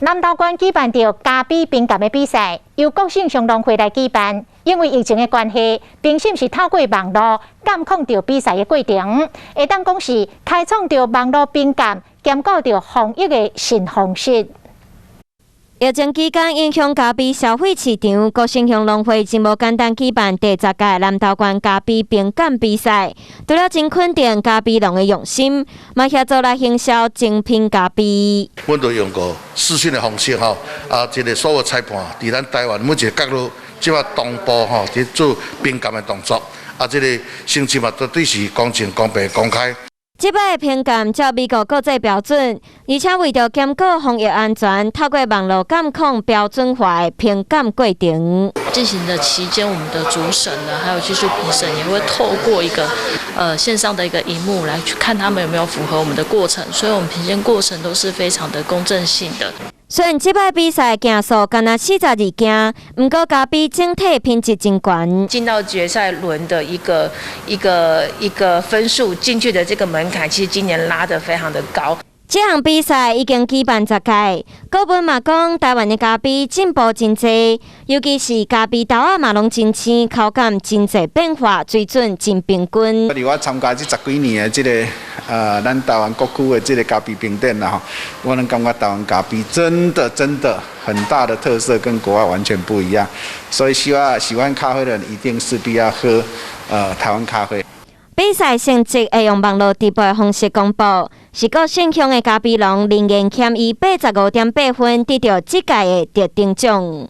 南投縣舉辦著咖啡評鑑的比賽，由國姓鄉農會來舉辦。因為疫情的關係，評審是透過網路監控著比賽的過程，會當講是開創著網路評鑑兼顧著防疫的新方式。疫情期間影響咖啡消費市場，國姓鄉農會真無簡單舉辦第10屆南投縣咖啡評鑑比賽，除了真肯定咖啡農的用心，嘛協助來行銷精品咖啡。阮都用過視訊的方式吼，啊，這个所有裁判佇咱台灣每一個角落，這擺同步吼，佇做評鑑的動作，啊，這個成績嘛，絕對是公正、公平、公開。這擺的評鑑照美國國際標準，而且為著兼顧防疫安全，透過網路監控標準化的評鑑過程。進行的期間，我們的主審呢，還有技術評審也會透過一個線上的一個螢幕來去看他們有沒有符合我們的過程，所以我們評鑑過程都是非常的公正性的。雖然這擺比賽件數干焦42件，毋過咖啡整體品質真懸。進到決賽輪的一個分數進去的這個門檻，其實今年拉得非常的高。這項比賽已經舉辦10屆，高文嘛講，台灣的咖啡進步真濟，尤其是咖啡豆仔嘛攏真鮮，口感真濟變化，水準真平均。佇我參加這十幾年的這個咱台灣各區的這個咖啡評典啦吼，我攏感覺台灣咖啡真的真的很大的特色，跟國外完全不一樣，所以希望喜歡咖啡的人一定勢必要喝台灣咖啡。比賽成績會用網路直播的方式公布，是國姓鄉的咖啡農林彦謙以85.8分得著這屆的特等獎。